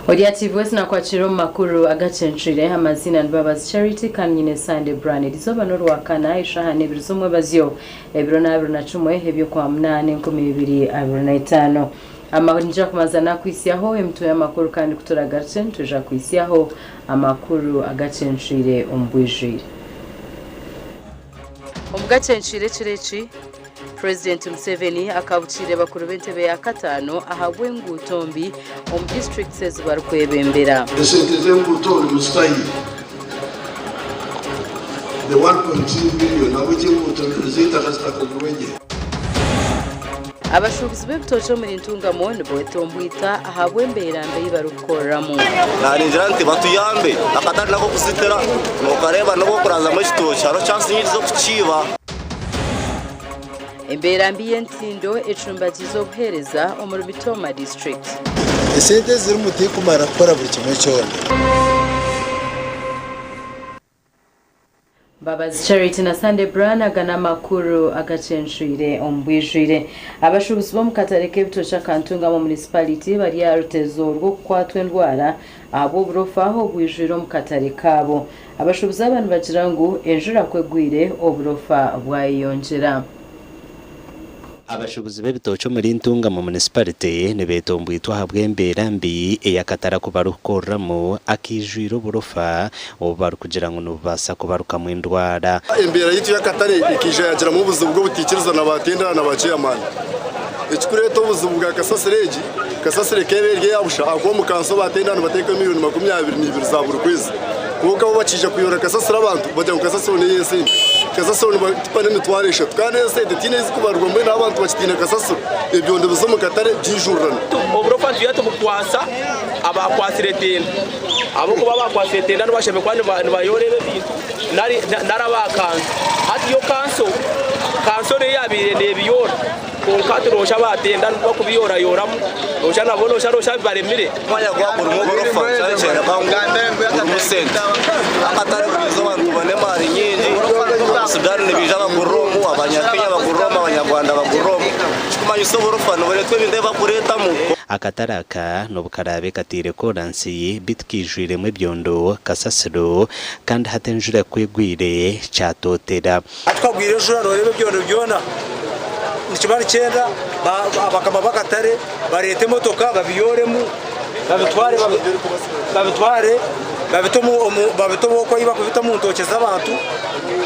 Ori ati Voice nakwakira omu makuru agacencwire amaziina ni Babazi Charity kandi nyine Sunday Brian erizooba n'orwakana eshaaha n'ebiri z'omwebazyo ebiro n'abiri na kimwe eby'okwamunaana 2025 Amahuri niija kubanza nakwitsyaho emitwe y'amakuru kandi kuturagarukye nitwija kwitsyaho amakuru agacencwire omu bwijwire. Omu gacencwire ekiro eki, Purezidenti Museveni akabukiire bakuru b'entebe ya kataano ahabw'enguuto mbi omu disiturikiti ezi barikwebembera. Esente z'enguuto nimuzitahi? The 1.2 billion ahabw'enki enguuto z'eitaka zitakozirwe gye? Abashuubuzi b'ebitookye omuri Ntungamo nibetomboita ahabw'embeera mbi ei barikukoreramu. Naaningira nti batuyambe akatare n'ak'okuzitira nookareeba n'obu orikurazamu ekitookye hariho chansi nyingi z'okukiiba. Embeera mbi y'entindo ecumbagiize obuheereza omuri Mitooma District. Esente ezirimu tirikumara kukora buri kimwe kyona. Mbabazi Charity na Sunday Brian aga n'amakuru agacencwire omu bwijwire. Abashuubuzi b'omu katare k'ebitookye aka Ntungamo Municipality bari aha rutezo rw'okukwatwa endwara ahabw'oburofa obwijwire omu katare kaabo. Abashuubuzi aba nibagira ngu enjura ku egwire oburofa bwayeyongyera. Abashuubuzi b'ebitookye omuri Ntungamo Munisiparite nibeetombwitwa ahabw'embeera mbi ey'akatare aku barikukoreramu akaijwire oburofa obu barikugira ngu nibubaasa kubarukamu endwara. Embeera yaitu y'akatare ekaija yagiramu obuzibu bw'obutaikirizana ba tendera na ba ceyamaani. Ekirikureeta obuzibu bwa kasasiro egi, kasasiro ekaba eri eya busha ahakuba omu kanso ba tendera nibateekaho emiriyooni 22 za buri kwezi. Kwonka bo bakiija kuyora kasasiro abantu bagira ngu kasasiro n'ey'esente. Kasasiro nibatupa n'emitwaro eshatu kandi esente tihaine ei zirikubarirwa mbwenu abantu bakitiina kasasiro ebyondo biza omu katare byijurirana. Oburofa nitwija tubukwasa abakwatsire tenda ahabw'okuba abakwatsire tenda nibo bashemereire kuba nibayoora ebi ebintu nari aba kanso. Hati yo kanso, kanso niyo yaabaire neebiyoora kwonka hati noshusha aba tenda nibo barikubiyoorayoramu noshusha nabo noshusha bibaremire. Omwanya gwaba gurimu oburofa kyaba nikyoreka ngu gurimu sente. Akatare buri izooba nitubona emaari nyingi, Abasudani nibaija bagurira omu, Abanyakenya bagurira omu, Abanyarwanda bagurira omu. Ekikumanyisa oburofa nibureetwa ebintu ebi barikureetamu. Akatare aka n'obu karaabe kataire koransi beitu kaijwiremu ebyondo, kasasiro kandi hati enjura ku egwire kyatootera. Hati kagwire enjura noreeba ebyondo byona nikiba nikyenda abakama b'akatare bareete emotoka babiyooremu babitware babitware babite babite oku ahu barikubita omu ntookye z'abantu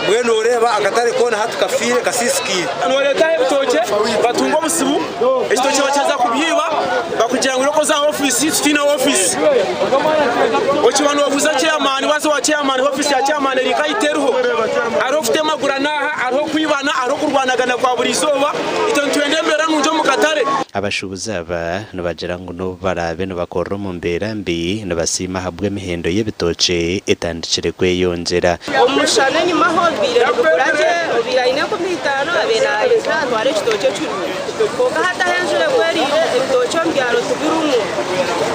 mbwenu noreeba akatare koona hati kafiire kasiisikaire. Noreetaho ebitookye batunga obuzibu ekitookye bakyaza kubyiba bakugira ngu irooko oze aha ofiisi tutiine ofiisi okiba nobuuza chairman waza owa chairman ofiisi ya chairman eri nkahi teriho hariho okutemagurana aha hariho okwibana hariho okurwanagana kwa buri izooba itwe nitwenda embeera nungi omu katare. Abashuubuzi aba nibagira ngu n'obu baraabe nibakorera omu mbeera mbi, nibasiima ahabw'emihendo y'ebitookye etandikire kweyongyera. Omushana enyimaho bibaire nibigura gye, obaire aine 50,000 abaire naija atwara ekitookye ekirungi. Kwonka hati ahu enjura egweriire ebitookye omu byaro tibirimu.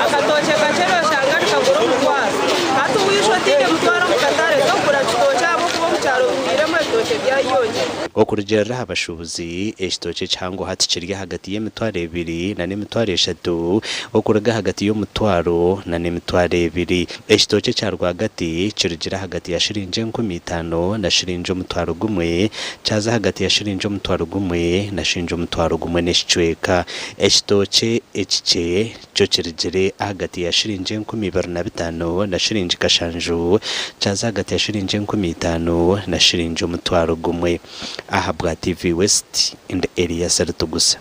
Akatookye kakye noshanga nikagura omutwaro. Hati waija otaine mutwaro omu katare tokugura kitookye ahabw'okuba omu kyaro bitwiremu ebitookye byayeyongyera. Okurugiirira aha bashuubuzi, ekitookye ekihango hati kiri ahagati y'emitwaro ebiri n'emitwaro eshatu okuruga ahagati y'omutwaro n'emitwaro ebiri. Ekitookye ekya rwagati kirugire ahagati ya shiringi 5000 na shiringi 1000, kyaza ahagati ya shiringi 1000 na shiringi 1100 n'ekicweka. Ekitookye ekikye kyo kirugire ahagati ya shiringi 2500 na shiringi kashanju, kyaza ahagati ya shiringi 5000 na shiringi 1000. Ahabwa TV West, ndi Elias Rutugusa.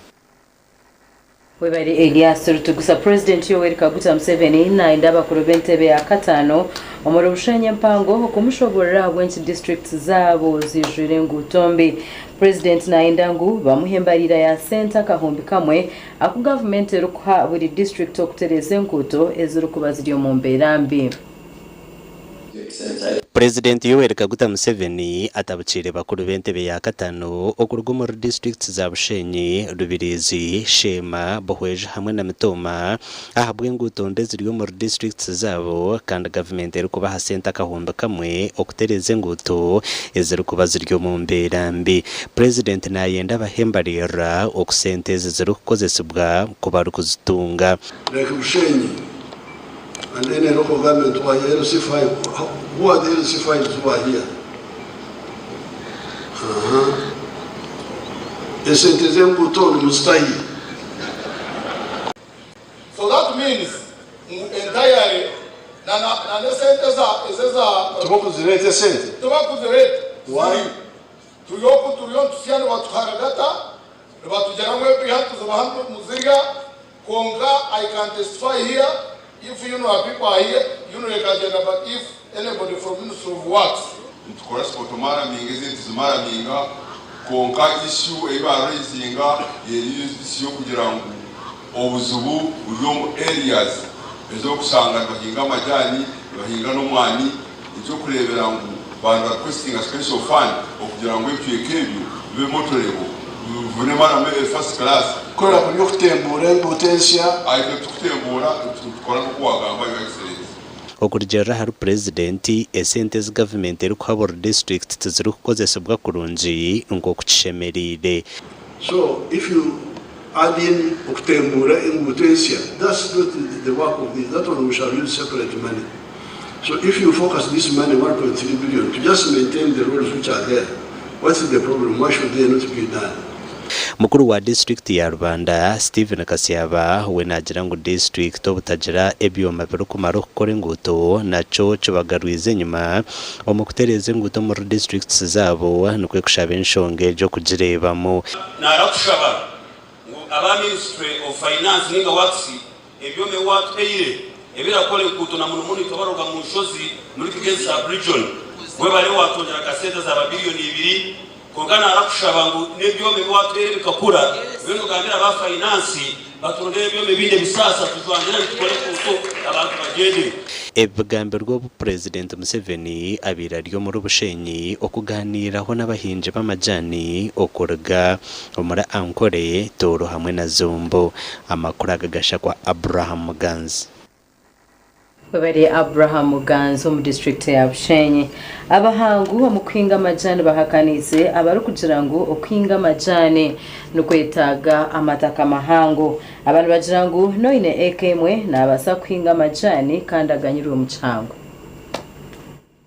Webare Elias Rutugusa. Purezidenti Yoweri Kaguta Museveni nayenda abakuru b'entebe ya kataano omuri Bushenyi empango okumushoborora ahabw'enki disiturikiti zaabo zijwire enguuto mbi. Purezidenti nayenda ngu bamuhe embariira ya sente 1000 aku gavumenti erikuha buri disiturikiti okutereeza enguuto ezirikuba ziri omu mbeera mbi. Purezidenti Yoweri Kaguta Museveni atabukiire bakuru b'entebe ya katano okuruga omuri disiturikiti za Bushenyi, Rubirizi, Sheema, Buhweju hamwe na Mitooma ahabw'enguuto mbi eziri omuri disiturikiti zaabo kandi gavumenti erikubaha sente 1000 okutereeza enguuto ezirikuba ziri omu mbeera mbi. Purezidenti nayenda abahe embaririra oku sente ezi zirikukozesibwa ku barikuzitunga. Like Bushenyi and any local government who are here, LC5, who are the LC5s who are here? Aha. Esente z'enguuto nimuzitahi? So that means ngu entirely na na n'esente za eze za. Tibakuzireeta esente? Tibakuzireeta. Why? Turi oku turiyo nitusya nibatuharagata nibatugira ngu ebiha tuzibaha muzirya kwonka I can testify here if UNRA people are here UNRA ekagyenda but if anybody from Ministry of Works. Nitukora spot maraminga ezindi tizimaraminga kwonka issue ei ba raisinga eri issue y'okugira ngu obuzibu buri omu areas ez'okushanga nibahinga amajani nibahinga n'omwani eky'okureebera ngu ba nibarequestinga special fund okugira ngu ebicweka ebyo bibe motorable bibone maramu eri first class. Kukora kuri okutembuura enguuto ensya. Aitwe titukutembuura nitukora nk'oku wagamba Your Excellency. Okurugiirira ahari Purezidenti, esente ezi gavumenti erikuha buri disiturikiti tizirikukozesibwa kurungi nk'oku kishemereire. So if you add in okutembuura enguuto ensya, that's not the work of this, that one we shall use separate money. So if you focus this money 1.3 billion to just maintain the roads which are there, what's the problem, why should they not be done? Mukuru wa disiturikiti ya Rubanda, Stephen Kasyaba we naagira ngu disiturikiti obutagira ebyoma birikumara okukora enguuto nakyo kibagarwize enyima omu kutereeza enguuto omuri disiturikiti zaabo nikwo kushaba enshonga egyo kugireebamu. Narakushaba ngu aba Ministry of Finance ninga Works ebyoma ebi watuhaire ebirakora enkuuto na muno muno itwe abaruga mu nshozi muri Kigezi Sub Region webare watwongyera akasente zaba billion ibiri kwonka narakushaba ngu n'ebyoma ebi watuhaire bikakura mbwenu ogambire aba Finance baturondere ebyoma ebindi ebisaasa tujwangyere tukore enkuuto abantu bagyende. Ebi bigambirwe obu Purezidenti Museveni abaire ari omuri Bushenyi okuganiiraho n'abahingi b'amajani okuruga omuri Ankole, Tooro hamwe na Zombo. Amakuru aga gashakwa Abraham Muganzi. Webare Abraham Muganzi omu disiturikiti ya Bushenyi. Abahangu omu kuhinga amajani bahakaniise abarikugira ngu okuhinga amajani nikwetaaga amataka mahango. Aba nibagira ngu n'oine eka emwe naabaasa kuhinga amajani kandi aganyirwe omu kihango.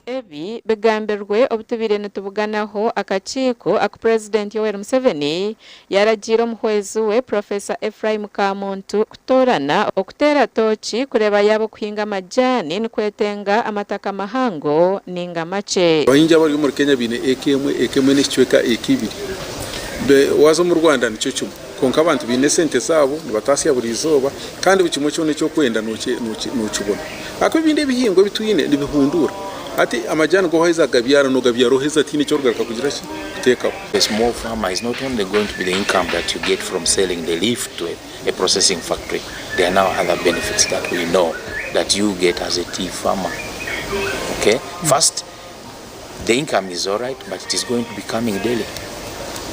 Ebi bigambirwe obu tubaire nitubuganaho akakiiko aku Purezidenti Yoweri Museveni yaragiire omuhwezi we Professor Ephraim Kamuntu kutoorana okuteera tooki kureeba yaaba okuhinga amajaani nikwetenga amataka mahango ninga makye. Abahingi abari omuri Kenya baine eka emwe, eka emwe n'ekicweka eka ibiri. Waaza omu Rwanda nikyo kimwe. Kwonka abantu baine esente zaabo nibatasya buri izooba kandi buri kimwe kyona eki orikwenda nookibona. Ahakuba ebindi ebihingwa ebi twine nibihunduura. Hati amajaani go waaheza kugabyara noogabyara oheza tihaine eki orikugaruka kugira ki? Kuteekaho. A small farmer is not only going to be the income that you get from selling the leaf to a processing factory, there are now other benefits that we know that you get as a tea farmer. Okay? First, the income is all right, but it is going to be coming daily.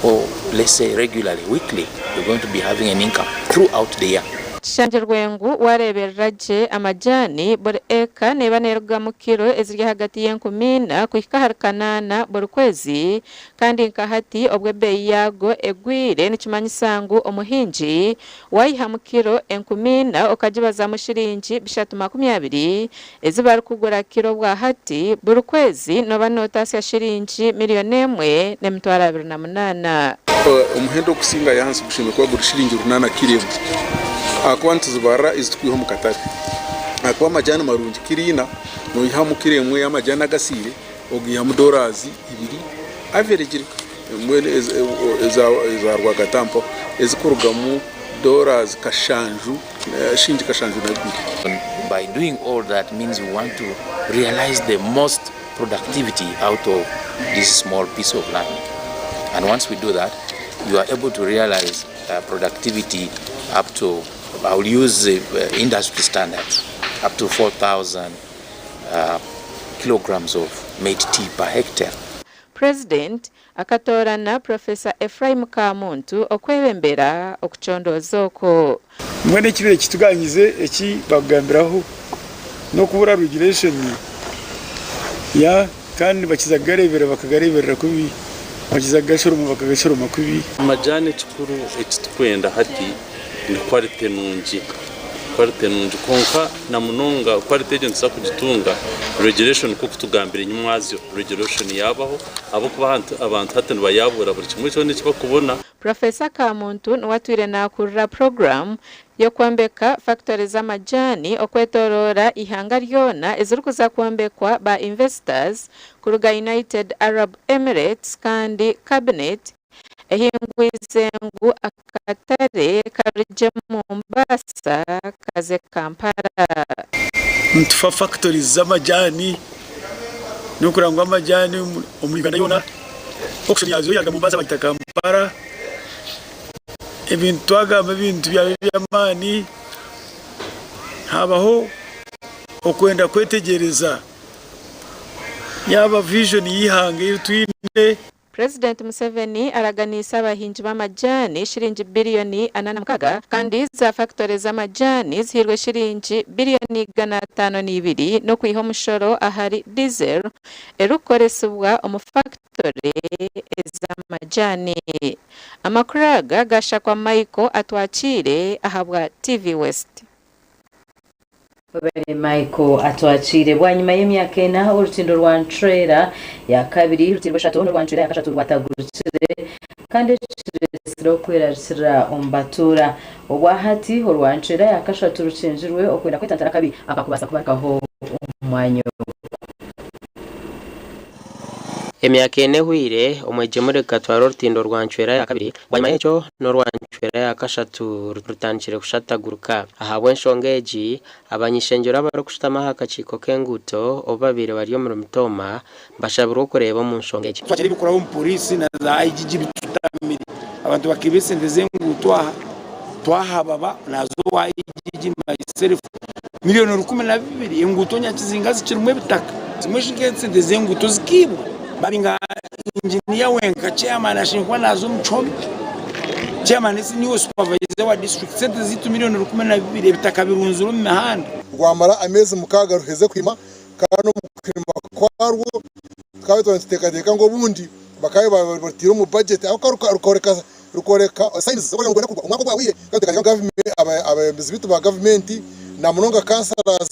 Or let's say regularly, weekly, you're going to be having an income throughout the year. Kishangirwe ngu wareeberera gye amajaani, buri eka neeba neerugamu kiro eziri ahagati y'enkumi ina kuhika ahari kanaana buri kwezi kandi nka hati obu ebeeyi yaago egwire nikimanyisa ngu omuhingi Waihamu kiro 4,000 okagibazamu shiringi 320 ezi barikugura kiro bwa hati, buri kwezi nooba nootaasya shiringi 1,228,000. Omuhendo ogukusingayo ahansi gushemereire kuba guri shiringi 8 kiro emwe ahakuba nituzibarira ezi turikwiha omu katare. Ahakuba amajaani marungi kiro ina noihamu kiro emwe y'amajaani agasiire ogaihamu dollars ibiri average. Mbwenu eza rwagati mpaho ezikurugamu dollars kashanju shilingi kashanju na bibiri. By doing all that means we want to realize the most productivity out of this small piece of land and once we do that you are able to realize productivity up to I will use industry standards up to 4000 kilograms of. made tea per hectare. Purezidenti akatoorana Professor Ephraim Kamuntu okwebembera okucondooza okwo. Mbwenu ekiro eki tuganyize eki bakugambiraho n'okubura regulation ya kandi nibakiza kugareeberera bakagareeberera kubi, bakiza kugashoroma bakagashoroma kubi. Amajani ekikuru ekitukwenda hati ni quality nungi, quality nungi kwonka namunonga quality egyo nituza kugitunga regulation nkoku tugambire enyimwazyo regulation yabaho ahabwokuba abantu hati nibayabura buri kimwe kyona ekibakubona. Professor Kamuntu niwe atwire nakurira puroguramu y'okwombeka fakitore z'amajaani okwetoroora eihanga ryona ezirikuza kwombekwa ba investors kuruga United Arab Emirates kandi Cabinet ehingwize ngu akatare karugye Mombasa kaze Kampala. Nitufa factories z'amajaani n'okureba ngu amajaani omu Uganda yoona auction yaazo yaaruga Mombasa bagita Kampala. Ebintu twagamba ebintu byaba eby'amaani habaho okwenda kwetegyereza yaaba vision y'eihanga ei twine. Purezidenti Museveni araganiise abahingi b'amajaani shiringi biriyoni 46 kandi za fakitore z'amajaani zihairwe shiringi biriyoni 502 n'okwiha omushoro ahari diesel erikukoresibwa omu fakitore ez'amajaani. Amakuru aga gashakwa Michael Atwakiire ahabwa TV West. Obere Michael Atwakiire bwanyima y'emyaka ena orutindo rwa Ncwera ya kabiri rutiirwe eshatu n'orwa Ncwera ya kashatu rwatagurukire kandi eki kiretsire okwerarikirira omu batuura. Obwahati orwa Ncwera ya kashatu rukingirwe okwenda kwetantara akabi akakubaasa kubarikaho omu mwanya ogu. Emyaka ena ehweire, omwegyemure gukatwara orutindo rwa Ncwera ya kabiri, bwanyima y'ekyo n'orwa Ncwera ya kashatu rutandikire kushataguruka. Ahabw'enshonga egi, abany'ishengyero abarikushutama aha kakiiko k'enguuto obu babaire bari omuri Mitooma bashabirwe okureeba omu nshonga egi. Twakira ebikuraho omu poriisi na za IGG bitutamire. Abantu bakaiba esente z'enguuto aha, twahababa naaza owa IGG myself. Milioni 12 enguuto Nyakizinga zikirimu ebitaka. Zimwe shi nk'esente z'enguuto zikaibwa babinga inginiya wenka chairman ashemereire kuba naaza omu kihome. Chairman esi niiwe supervisor wa district. Sente zaitu milioni 12 ebitaka birunzire omu mihanda. Rwamara ameezi mukaaga ruheze kuhima kandi omu kuhima kwarwo tukaba twaba nituteekateeka ngu obundi bakaba barutaire omu bajeti ahabw'okuba rukoreka Rukooreka signs z'okugira ngu rwenda kurwa omwaka ogwahweire kandi tuteekateeka ngu gavumenti abeebembezi baitu ba gavumenti na munonga councillors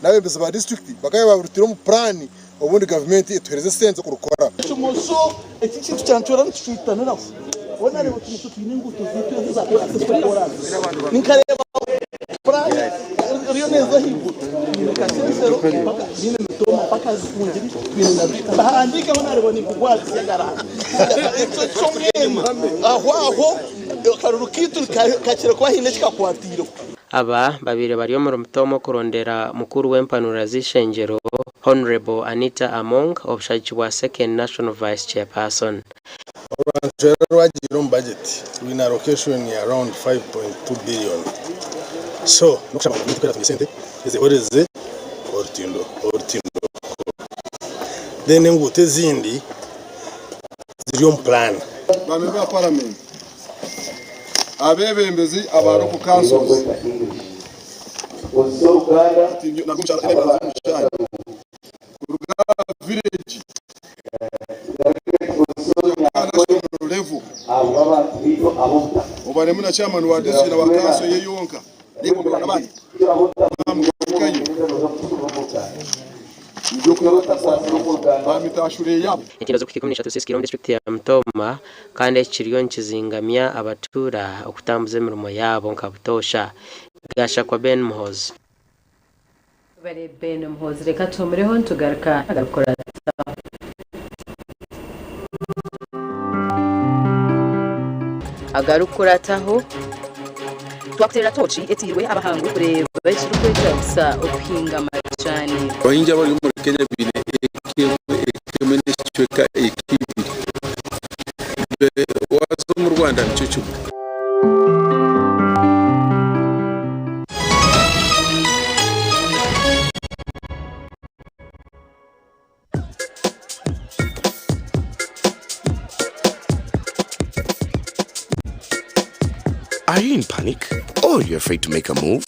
n'abeebembezi ba disiturikiti bakaba baarutaire omu puraani obundi gavumenti etuheereze esente z'okurukora. Ekimoso eki ekintu kyancwera nitukyitaniraho hoona reeba ekimoso twine enguuto zaitu ezi eza koraasi ezitari koraasi nkareeba puraani eriyo neeza ahaiguru twine kasensero mpaka twine mitooma mpaka zikungiri twine na Bika bahandiikeho nareeba ninkugwazisya Ekyo ky'omwema aho aho akaruru kaitu kakira kuba haine eki kakwatiireho. Aba babaire bari omuri Mitooma okurondera mukuru w'empanura z'eishengyero, Hon. Anita Among obushagiki bwa Second National Vice Chairperson. Orwanju rwagiire omu budget rwine allocation ya around 5.2 billion so n'okushaba ngu gavumenti ku eratunga esente ezehoreze orutindo orutindo then enguuto ezindi ziri omu plan. Ba memba ba paramenti, abeebembezi aba local councils, kuruga aha village kuhika aha national level, obaremu na chairman wa district na wa council ye yonka n'egombolola n'abandi bamugarukayo. Entindo zirikuhika 13 zisiisikaire omu disiturikiti ya Mitooma kandi eki kiriyo nikizingamya abatuura okutambuza emirimo yaabo nka butoosha. Gashakwa Ben Muhoozi. Webare Ben Muhoozi reka tuhumureho nitugaruka agarukurataho. Agarikukurataho, Twakuteerera tooci etairwe abahangu kureeba ekirikwetaagisa okuhinga amajaani. Abahingi abari omuri Kenya baine eka emwe, eka emwe n'ekicweka eka ibiri. Waaza omu Rwanda nikyo kimwe. Are you in panic? Or you're afraid to make a move?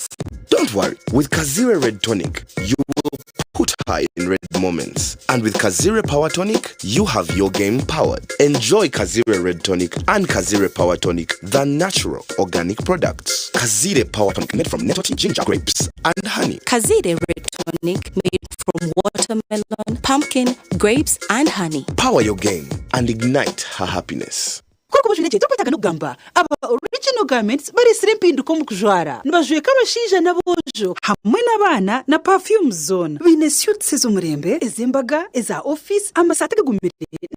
Don't worry. With Kazire Red Tonic, you will put her in red moments. And with Kazire Power Tonic, you have your game powered. Enjoy Kazire Red Tonic and Kazire Power Tonic, the natural organic products. Kazire Power Tonic made from nettle tea, ginger, grapes, and honey. Kazire Red Tonic made from watermelon, pumpkin, grapes, and honey. Power your game and ignite her happiness. Kwonka obujwire turikwetaaga n'okugamba aba Original Garments bareetsire empinduka omu kujwara. Nibajweka abashaija n'aboojo hamwe n'abaana na perfumes zoona. Baine suits ez'omurembe, ez'embaga, eza ofiisi, amasaati agagumire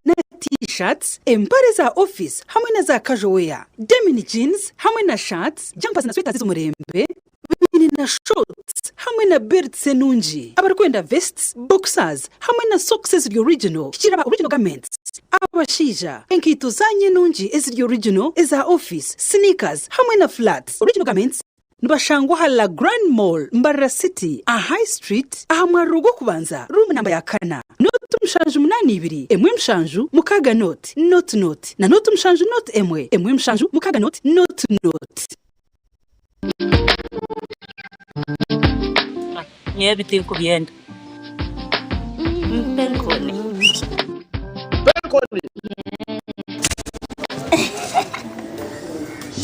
na T-shirts, empare za ofiisi hamwe na za casual wear, denim jeans hamwe na shirts, jumpers na sweaters ez'omurembe. Baine na shorts hamwe na belts enungi. Abarikwenda vests, boxers hamwe na socks eziri original hikira aba Original Garments. Abashaija, enkaito zaanyu enungi eziri original, eza office, sneakers hamwe na flats. Original Garments nibashangwa aha La Grande Mall, Mbarara City, aha High Street, aha mwariro gw'okubanza, room namba ya kana. Nooti 782 1 7 nooti nooti nooti na nooti 7 nooti 1 1 7 6 nooti nooti nooti. Nyowe ebi tinkubyenda. Mpa enkoni.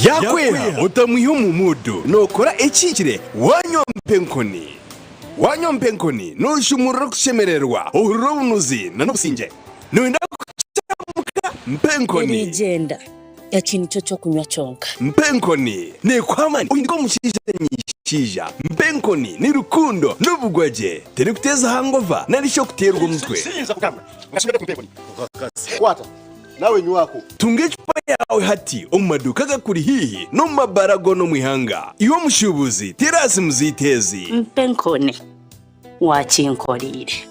Yaakweha otamwiha omu muudu nookora ekihikire waanywa mpa enkoni. Waanywa mpa enkoni nooshumurura okushemererwa, ohurira obunuzi n'obusingye. Nooyenda kukyamuka? Mpa enkoni. Eriigyenda. Eki nikyo ky'okunywa kyonka. Mpa enkoni neekuha amaani ohinduke omushaija nyishaija. Mpa enkoni ni rukundo n'obugwagye. Terikuteeza hangova nari shi okuteerwa omutwe. Tunga ecupa yaawe hati omu maduuka agakuri haihi n'omu mabaara goona omu ihanga. Iwe omushuubuzi, teera aha simu zaitu ezi. Mpa enkoni waakinkoreire.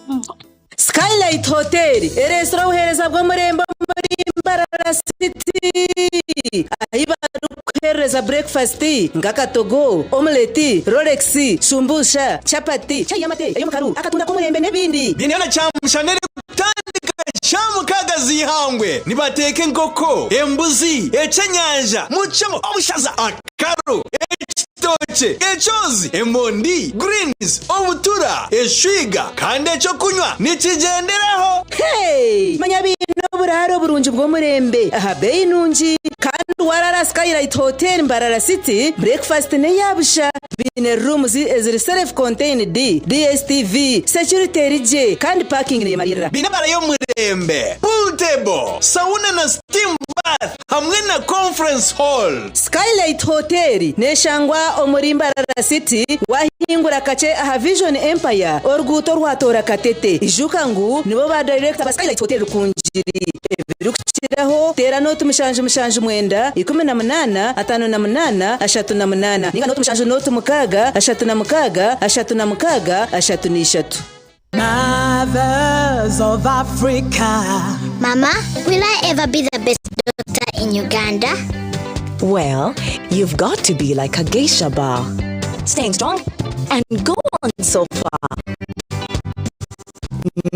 Skylight Hotel ereetsire obuheereza bw'omurembe omuri Mbarara City ahi barikukuheerereza burekifasiti nk'akatogo, omuleti, rolex, shumbusha, chapati, chai y'amate, ey'omukaru, akatunda k'omurembe n'ebindi. Biine kyamushana erikutandika shaaha mukaaga z'eihangwe nibateeka enkoko, embuzi, ekyenyanja, mucamo, obushaza, akaro, ekitookye, ekyozi, emondi, greens, obutura, eshwiga kandi eky'okunywa nikigyenderaho. Hey! Manya baine oburaaro burungi bw'omurembe aha beeyi nungi kandi warara Skylight Hotel Mbarara City, breakfast n'eya busha. Baine rooms eziri self contained, DSTV, security eri gye kandi parking neyemarira. Baine ebaara y'omurembe, pool table, sauna na steam bath hamwe na conference hall. Skylight Hotel neshangwa omuri Mbarara City wahingura kakye aha Vision Empire oruguuto orwatoora Katete. Ijuka ngu nibo ba Director ba Skylight Hotel Rukungiri. Ebirikukiraho teera nooti 779 18 58 38 ninga nooti 7 nooti 6 36 36 33. Mothers of Africa. Mama, will I ever be the best doctor in Uganda? Well, you've got to be like a geisha bar, staying strong and go on so far.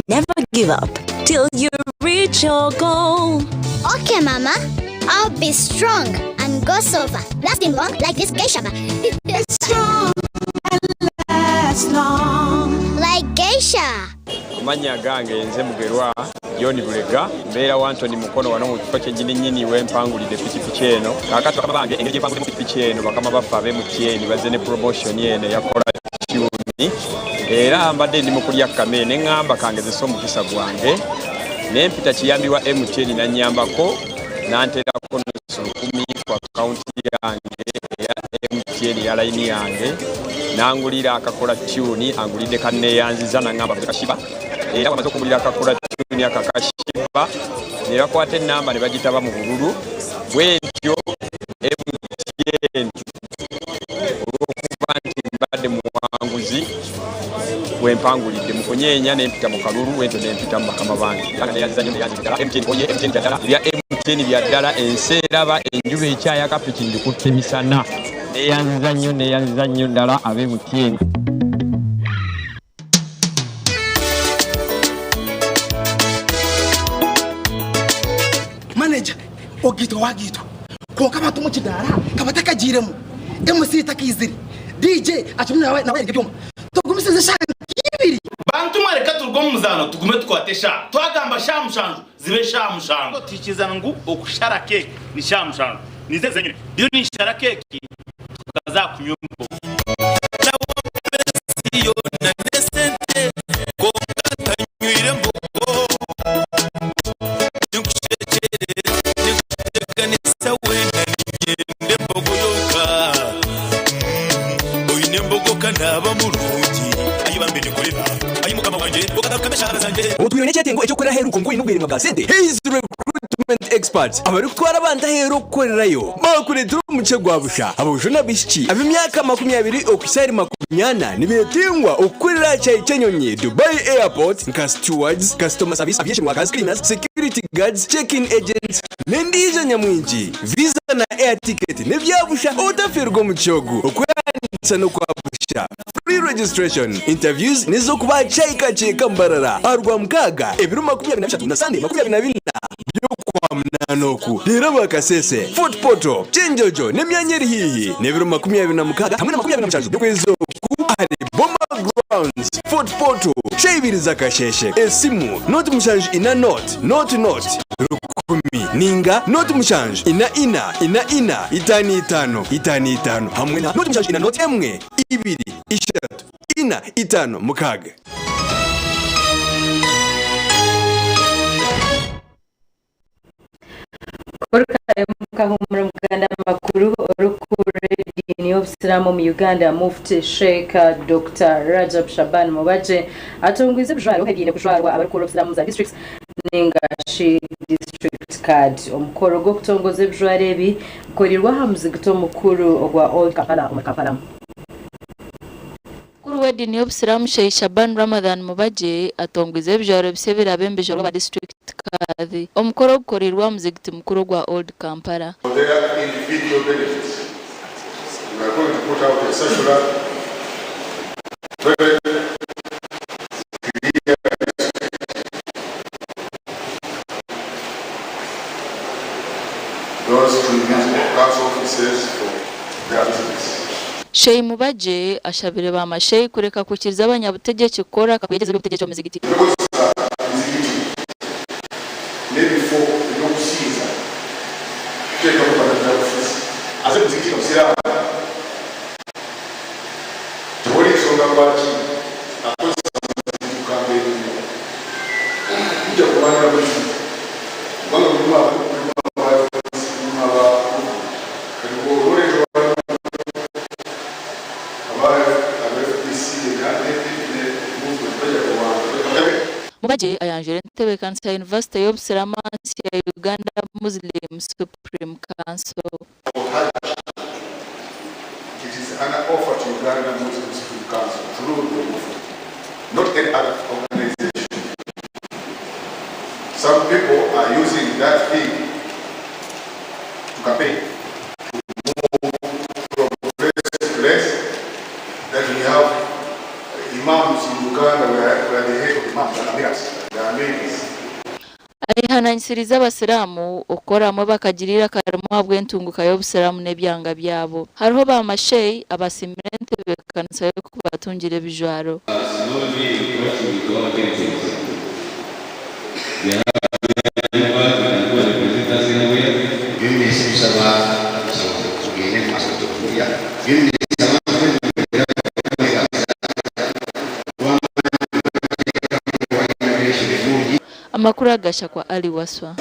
Never give up till you reach your goal. Okay, Mama. I'll be strong and go so far, lasting long like this geisha bar. Strong and last long. Like geisha. Amannya agange nze Mugerwa John Bulega, mbeera Wantoni Mukono wano mu kifo kyennyini nnyini we mpangulidde pikipiki eno. Kaakati bakama bange engeri gye mpanguddemu pikipiki eno bakama baffe ab'e MTN bazze ne promotion eno eya Kola Tune era mbadde ndi mu kulya kkame ne ŋŋamba kangezese omukisa gwange ne mpita Kiyambi wa MTN n'annyambako n'anteerako nusu lukumi ku akawunti yange eya MTN eya layini yange n'angulira akakola tune angulidde kanneeyanziza n'aŋŋamba kashiba era bwamaze okungulira akakola tune ako akashiba ne bakwata ennamba ne bagitaba mu bululu bwentyo MTN olw'okuba nti mbadde muwanguzi wempangulidde mu kunyeenya ne mpita mu kalulu bwentyo ne mpita mu bakama bange era nga neeyanziza nnyo neeyanziza ddala MTN oye MTN bya ddala ebya MTN bya ddala ensi eraba enjuba ekyayaka piki ngikutte misana neeyanziza nnyo neeyanziza nnyo ddala ab'e MTN. Manager, ogitwa wagitwa. Kwonka baata omu kidaara kaba takagiiremu. MC takaizire. DJ akirimu naawayaringa ebyoma. Tugumisirize eshaaha nk'ibiri. Bantu mwe reka turuge omu muzaano tugume tukwate eshaaha. Twagamba shaaha mushanju zibe shaaha mushanju. Tuhikirizana ngu okushara keeki ni shaaha mushanju. Niize zenyine ndiyo ninshara keeki tukaza kunywa embogo. Otwire n'ekyetengo eky'okukorera aheeru kwonka oine obweremwa bwa sente? Hays Recruitment Experts abarikutwara abantu aheeru okukorerayo baakureetera omukye gwa busha. Aboojo n'abaishiki ab'emyaka 20 okuhitsya ahari 40 nibeetengwa okukorera aha kyayi ky'enyonyi Dubai Airport nka stewards, customer service, aviation workers, cleaners, security guards, check-in agents n'endiijo nyamwingi. Visa na air ticket n'ebya busha otafeerwa omukye ogu. Okwehandiikisa n'okwa busha. Free registration. Interviews n'ez'okuba aha kyayi kakye Mbarara aha Rwamukaaga ebiro 23 na Sunday 24 by'Okwamunaana oku. Reero aba Kasese, Fort Portal, Kyenjojo n'emyanya eri haihi n'ebiro 26 hamwe na 27 by'okwezi oku ahari Boma Grounds, Fort Portal, shaaha ibiri z'akasheeshe. Esimu, 074 0 0 1000 ninga 074 4 4 4 5 5 5 hamwe na 074 1 2 3 4 5 6. Kahumura Muganda amakuru orikukurira ediini y'obusiraamu omu Uganda Mufti Sheikh Dokita Rajab Shaban Mubajje atongwize ebijwaro ebiine kujwarwa abarikukurira obusiraamu omu za districts ninga shi district card. Omukoro gw'okutongoza ebijwaro ebi gukoreirwe aha muzigiti omukuru ogwa Old Kampala omuri Kampala. Omukuru w'ediini y'obusiraamu Sheikh Shaban Ramadhan Mubajje atongwize ebijwaro bisya ebiraabe nibijwarwa aba disiturikiti Kadhi. Omukoro ogukoreirwe aha muzigiti mukuru ogwa Old Kampala. For their individual benefits. We are going to put out a circular very clear those to use council offices for their business. Sheikh Mubajje ashabire ba masheikh kureka kwikiriza abanyabutegyeki kukora akakwegyeza eby'obutegyeki omu mizigiti. Okukozesa emizigiti n'ebifo eby'okusinza kuteekamu bannabyabufuzi. Haza emizigiti Omusiraamu tewali nshonga lwaki akozesa omuzigiti kukamba enyuma. Kujja kulwanira muzigiti kubanga gulimu abantu, gulimu aba FDC, gulimu aba movement. Kati bw'oreeta Mubajje ayanjwire entebeekanisa ya yunivasite y'obusiraamu ahansi ya Uganda Muslim Supreme Council. To place that we have imams in Uganda, we are, we are the head of imams and amirs, the amirs. Ayehananyisiriize abasiraamu okukora hamwe bakagira eiraka rimwe ahabw'entunguka y'obusiraamu n'ebyanga byabo. Hariho ba masheikh abasiimire entebeekanisa y'okubatungira ebijwaro. Amakuru agasya kwa Ali Wasswa.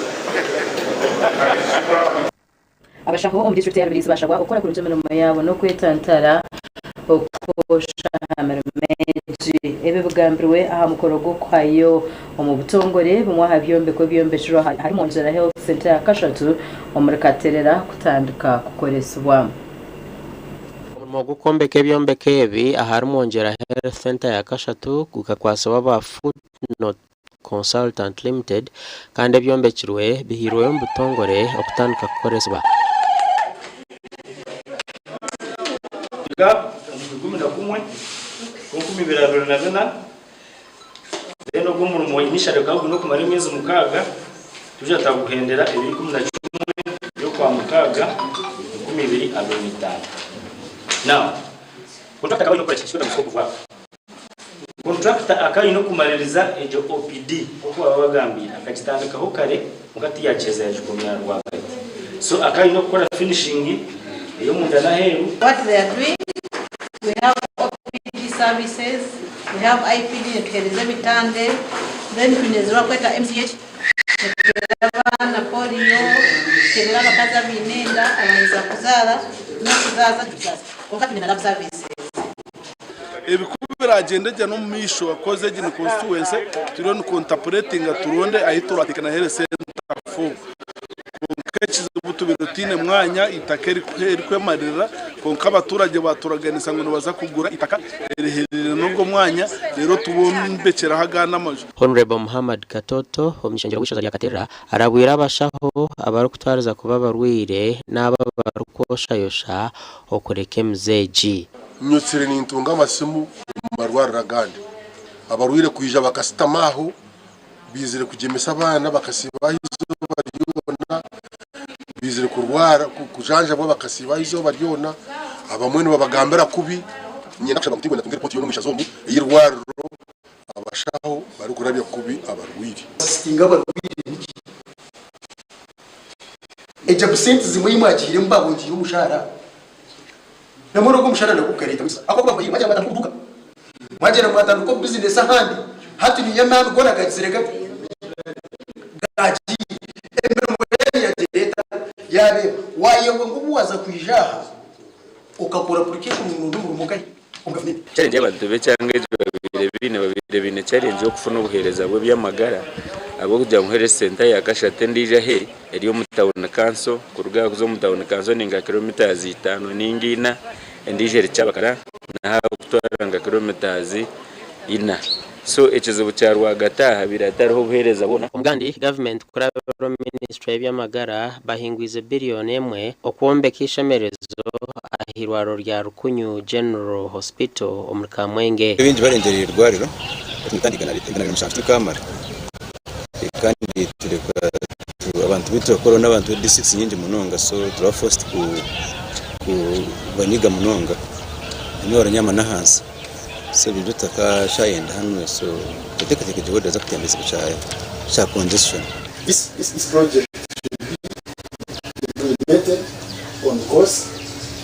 Abashaho omu disiturikiti ya Rubirizi bashabwa okukora kurungi emirimo yaabo n'okwetantara okukoosha aha mirimo egi. Ebi bigambirwe aha mukoro gw'okuhayo omu butongore bimwe aha byombeko ebyombekirwe ahari Mwongyera Health Centre ya kashatu omuri Katerera kutandika kukoresibwa. Omurimo gw'okwombeka ebyombeko ebi ahari Mwongyera Health Centre ya kashatu gukakwatsibwa aba Footnote Consultant Limited kandi ebyombekirwe bihairweyo omu butongore okutandika kukoresibwa. Kuhika omu 11 2024, then ogwo omurimo initially gukaba gwine okumara emyezi mukaaga, twija twaguhendera ebiro 11 by'Okwamukaaga. 2025. Now, contractor akaba aine okukora ki? Ekirikwetwa ngu scope of work. Contractor akaba aine okumaririza egyo OPD nk'oku baababagambiire, akagitandikaho kare kwonka tiyagiheza yagikomya rwagati. So akaba aine okukora finishing ey'omunda n'aheeru. What they are doing, we have OPD services, we have IPD netuhereza ebitande, then twine ezi bakweta MCH nitutera abaana polio, tutebera abakazi abaine enda, abaheza kuzaara n'okuzaaza nituzaaza kwonka twine na lab services. Ebi ku biragyende gye n'omu maisho ahakuba egi ni constituency turiyo ni contemplatinga turonde ahi turateeke na health center for kwonka ekizibu tubaire tutaine mwanya eitaka erikwemarira kwonka abaturage baturaganisa ngu nibaza kugura eitaka erihererire n'ogwo mwanya reero tubombekyeraho agandi amaju. Honourable Muhammad Katoto omuny'ishengyero w'eishaza rya Katerera arabwire abashaho abarikutwariza kuba abarwaire n'abo abarikwoshayosha okureka emize egi. Nyotsire nintunga amasimu omu marwariro agandi, abarwaire kwija bakasitama aho, baizire kugyemesa abaana bakasiiba aho eizooba ryona, baizire kurwara kujanjabwa bakasiiba aho eizooba ryona, abamwe nibabagambira kubi. Niinyenda kushaba ngu tigwe natunga eripooti yoona omu ishaza omu ey'eirwariro abashaho barikurabya kubi abarwaire. Assistinga abarwaire niki? Egyo sente zimwe ei mwagiiremu baabongyeire omushaara? Nambwenu ogwo omushana nagwo gukareeta omugisa ahabw'okuba babaire mwagyenda mwatandika obuduuka, mwagyenda mwatandika obubizinesi ahandi, hati niinywe amaani goona gagizire gata? Gaagiire. Emirimo yaanyu yagyenda eta? Yaabeeba. Waayebwa ngu obu waaza kwija aha okakora application ngu noronda omurimo nkahi? Omu gavumenti. Challenge abantu b'ekyanga eki babaire baine, babaire baine challenge y'okufuna obuheereza bw'eby'amagara ahabw'okugira ngu health centre ya kashatu endiijo aheeri eri omu town council, kuruga aha kuza omu town council ni nka kilometres itaano ninga ina, endiijo eri Kyabakara naho kutwara nka kilometres ina. So ekizibu kya rwagati aha habaire hatariho obuheereza bwona. Omugandi, gavumenti kurabira omu minisitule y'eby'amagara bahingwize biriyoni emwe okwombeka eishemerezo ah'eirwariro rya Rukunyu General Hospital omuri Kamwenge. Baingi barengyereire eirwariro nitutandika na 27 turikamara kandi tureka abantu bitu turakora n'abantu be districts nyingi munonga so turaba forced kubanyiga munonga bamwe baranyama n'ahansi so ebyo nibyo tutakashayenda hanu so enteekateeka egyo weeda kutemba ekizibu kya congestion. This this project should be implemented on course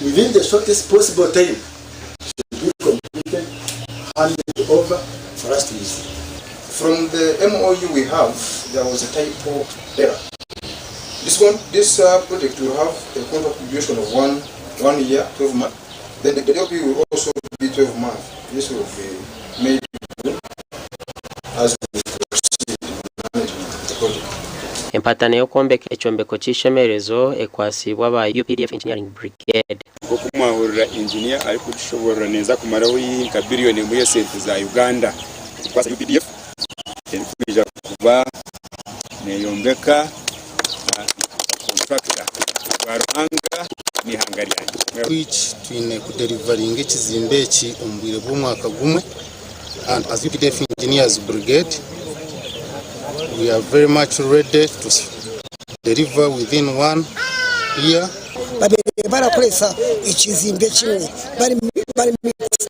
within the shortest possible time should be completed, handed over for us to use. From the MOU we have, there was a typo error. This one, this project will have a contract duration of one year, 12 months. Then the DOP will also be 12 months. This will be made good as we proceed in management of the project. Empatano y'okwombeka ekyombeko ky'eishemerezo ekwatsiibwe aba UPDF Engineering Brigade. Nk'oku mwahurira engineer arikutushoborora neeza kumaraho haihi nka billion emwe y'esente za Uganda kukwasa UPDF erikwija kuba neyombeka na contractor bwa Ruhanga n'eihanga ryangye. Which twine kuderivaringa ekizimbe eki omu bwire bw'omwaka gumwe and as UPDF Engineers Brigade we are very much ready to deliver within one year. Babaire barakoresa ekizimbe kimwe bari mixed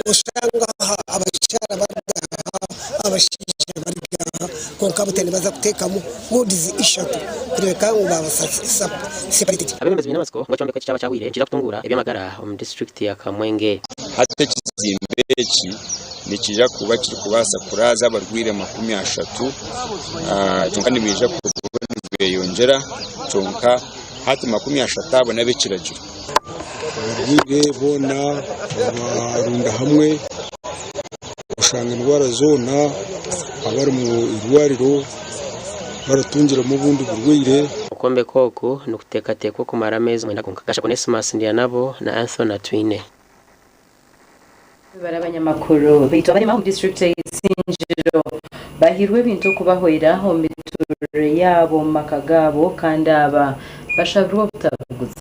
oshanga aha abakyara bari aha abashaija bari aha kwonka buti nibaza kuteekamu wards ishatu kureebeka ngu baaba separated. Abeebembezi baine amatsiko ngu ekyombeko eki kyaba kyahweire nikiija kutunguura eby'amagara omu disiturikiti ya Kamwenge. Hati ekizimbe eki nikiija kuba kirikubaasa kuraaza abarwaire 30 kyonka nibaija kuba nibeyongyera kyonka hati 30 abo n'ab'ekiragiro. Abarwaire boona obarunda hamwe oshanga endwara zoona abari mu irwariro baratungiramu obundi burwaire. Okwombeka oku nikuteekateekwa okumara ameezi mwenda gonka. Gashakwa Onesmus Ndyanabo na Anthony Atwine. Bari abanyamakuru baitu abarema omu disiturikiti ey'Isingiro bahairwe ebintu okubahwera omu miturire yaabo omu maka gaabo kandi aba bashabirwe obutabuguza.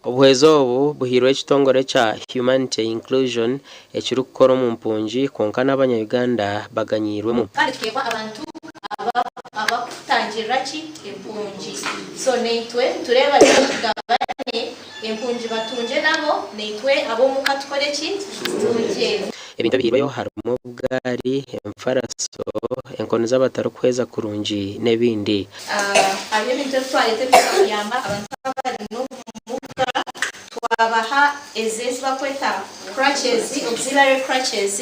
Obuhwezi obu buhairwe ekitongore ekya Humanity Inclusion ekirikukora omu mpungi kwonka n'abanya Uganda baganyiirwemu. Kandi tukeebwa abantu Abakutangirira ki empungi. So naitwe nitureeba tugabane empungi batungye nabo naitwe ab'omuka tukore ki? Tutungye. Ebintu ebihirweyo harimu obugaari, emifaraso, enkoni z'abatarikuhweza kurungi n'ebindi. Hariho ebintu ebi twareeta ebirikuyamba abantu abari n'obumuga. Twabaha ezi ezi barikweta crutches, auxiliary crutches.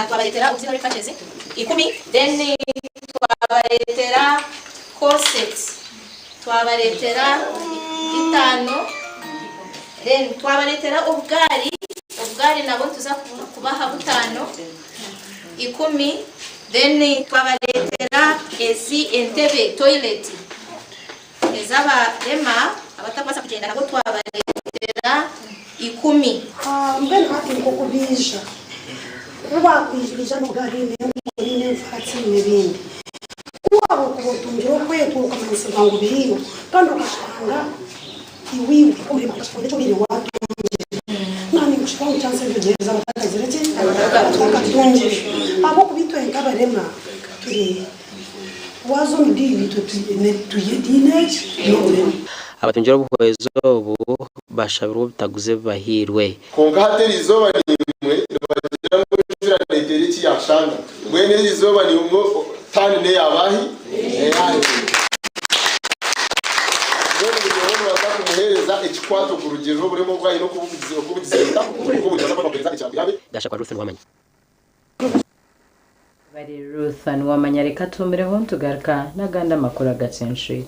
Twabareetera auxiliary crutches ikumi. Then twabareetera corsets, twabareetera itaano. Then twabareetera obugaari, obugaari nabwo nituza kubaha butaano, ikumi. Then twabareetera ezi entebe, toilet, ez'abarema abatakubaasa kugyenda nabwo twabareetera ikumi. Mbwenu hati nk'oku baija, ku baakwija baija n'obugaari n'enkoni n'enfaatsi n'ebindi. Ku waaba okuba otungire okwetwa okamanyisibwa ngu biriyo kandi okashanga iwe iwe omurema okashanga eki obaire waatungire. Naaba ninkushaba ngu chance egyo ogiheereze abatakagizire ki? Abatakatungire. Ahabw'okuba itwe nk'abarema turi Waaza omu diini itwe turi ediini egi n'oburema. Abatungire obuhwezi obu bashabirwe obutaguza ebibahairwe. Kwonka hati eri izooba naimwe nibagira ngu enjura neeteera eki yaashanga. Mbwenu eri izooba naimwe taani n'eya baahi? N'eyaanyu. Mbwenu buri omwe nibaza kumuheereza ekikwato kurugiirira oburema obu aine oku bugizire buta, oku buri baza kuba nibamuheereza ekirakuyabe. Gashakwa Ruth Nuwamanya. Bari Ruth Nuwamanya reka tuhumireho nitugaruka n'agandi amakuru agacenshwire.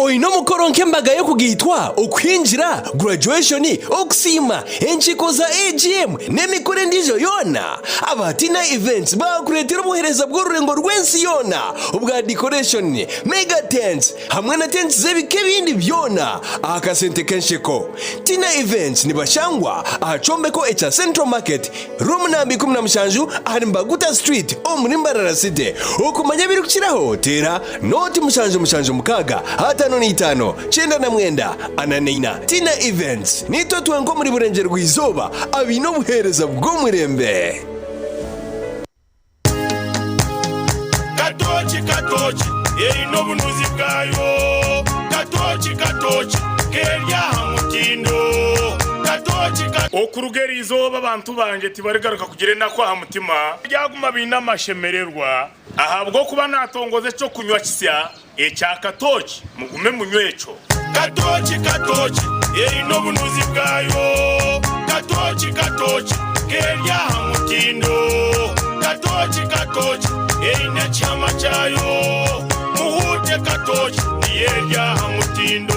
Oine omukoro nk'embaga y'okugaitwa, okuhingira, graduation, okusiima, enkiiko za AGM n'emikoro endiijo yoona? Aba Tina Events baakureetera obuheereza bw'orurengo rw'ensi yoona obwa decoration, mega tents hamwe na tents z'ebika ebindi byona aha kasente k'ensheko. Tina Events nibashangwa aha kyombeko ekya Central Market, Room namba 17 ahari Mbaguta Street omuri Mbarara City. Okumanya ebirikukiraho teera nooti 776 55 99 44. Tina Events, Niitwe twenka omuri Burengyerwa-izooba abaine obuheereza bw'omurembe. Katooki katooki eine obunuzi bwayo Katooki katooki keri aha mutindo Katooki ka. Okuruga eri izooba abantu bangye tibarigaruka kugira enaku aha mutima, baryaguma baine amashemererwa, ahabw'okuba naatongoza eky'okunywa kisya ekya katooki, mugume munywe ekyo. Katooki katooki eine obunuzi bwayo Katooki katooki keri aha mutindo Katooki katooki eine ekihama kyayo Muhuute katooki niyo eri aha mutindo.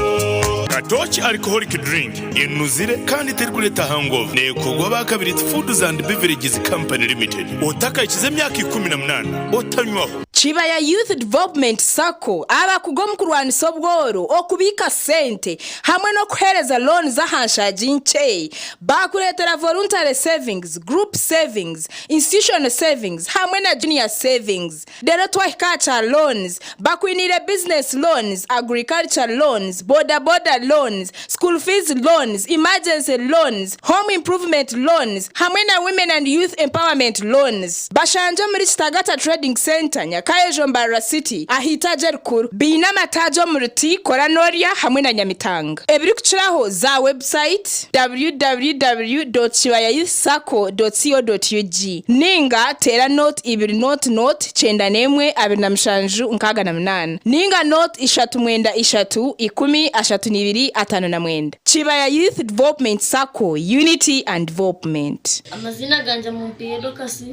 Katooki Alcoholic Drink enuzire kandi terikureeta hangover neekorwa aba Kabirizi Foods and Beverages Company Limited. Otakahikize emyaka 18 otanywaho. Kibaya Youth Development Sacco abakugu omu kurwanisa obworo, okubiika sente hamwe n'okuheereza loans aha nshaagi nkye. Baakureetera Voluntary Savings, Group Savings, Institutional Savings hamwe na Junior Savings. Reero twahika aha kya loans, bakwiniire Business Loans, Agriculture Loans, Boda Boda Loans, School Fees Loans, Emergency Loans, Home Improvement Loans hamwe na Women and Youth Empowerment Loans. Bashangye omuri Kitagata Trading Centre, Nyakayejo Mbarara City, aha itaagi erikuru. Baine amataagi omuri Ti, Kora Norya hamwe na Nyamitanga. Ebirikukiraho za website www.kibayayouthsacco.co.ug ninga teera nooti ibiri nooti nooti 91 27 68 ninga nooti ishatu mwenda ishatu ikumi ashatu n'ibiri ataano na mwenda. Kibaya Youth Development Sacco, Unity and Development. Amaziina gangye Mumpiire Dorcas,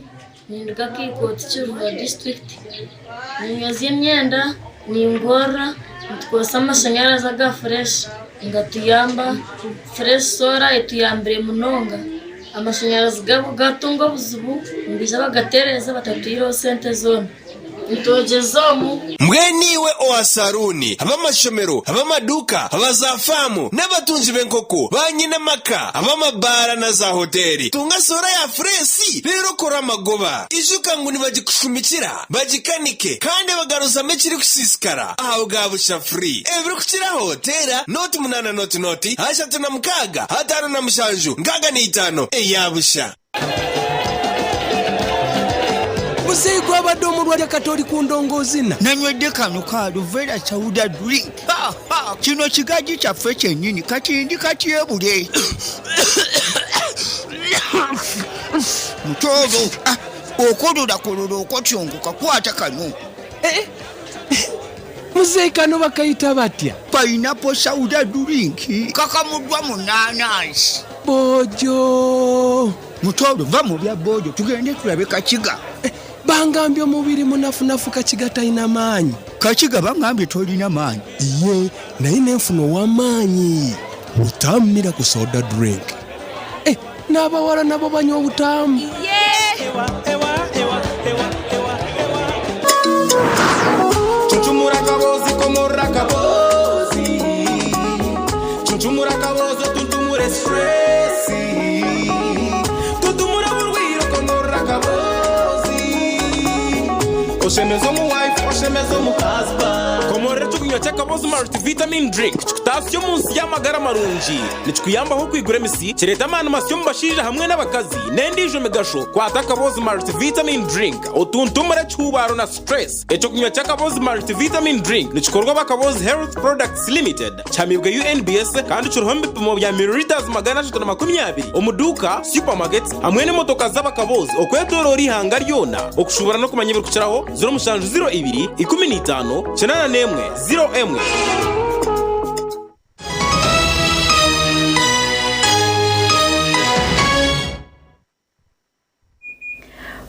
ninduga Kiikooti Kiruhura disiturikiti. Ninyozya emyenda, ningorora, nitukozesa amashanyarazi aga fureshi nigatuyamba. Fureshi soora etuyambire munonga. Amashanyarazi gaabo gatunga obuzibu nibaija bagatereeza batatwihireho sente zoona. Nitwogyeza omu. Mbwenu iwe owa saruuni, ab'amashomero, ab'amaduuka, aba za faamu, n'abatungi b'enkoko, ba nyine amaka, ab'amabaara na za hoteeri, tunga soora ya fureesi reero okore amagoba. Ijuka ngu nibagikushumikira, bagikanike, kandi bagaruzamu ekirikusiisikara aha bwa busha free. Ebirikukiraho teera nooti munaana nooti nooti 36 57 65 eya busha. Muzeeyi gwabadde omulwadde kati oli ku ndongoozina. Nanywedde kano ka Luvera Sauda drink. Ha, ha, kino kigaji kyaffe kyennyini kati ndi katyebule. Mutooro, ah, okololakololo okotyongoka kwata kano. Eh, eh, muzeeyi kano bakayita batya? Pineapple Sauda drink kakamuddwa mu naanansi. Bojo. Mutooro va mu bya bojo tugende tulabe Kakiga. Eh, bangambye omubiri munafunafu Kakiga talina maanyi. Kakiga bangambye tolina maanyi. Iye naye nenfuna ow'amaanyi. Butamu Miracle Soda Drink. Eh, n'abawala nabo banywa obutamu. Chuchumura kabozi komora kabozi Chuchumura kabozi tuntumure stressi Tutumura burwiro komora kabozi Oshemeza omu wife oshemeza omu husband Komorera ekyokunywa ky'akabozi multivitamin drink kikutasya omu nsi y'amagara marungi. Nikikuyambaho okwigura emisi, kireeta amaani masya omu bashaija hamwe n'abakazi n'endiijo migasho. Kwata akabozi multivitamin drink otuntumure ekihuubaaro na stress. Ekyokunywa ky'akabozi multivitamin drink nikikorwa aba Kabozi Health Products Limited, kihamiibwe UNBS kandi kiriho omu bipimo bya millilitres 320 omu duuka, supermarkets hamwe n'emotoka z'abakabozi okwetoroora eihanga ryona. Okushuubura n'okumanya ebirikukiraho, 0702 15 81 01.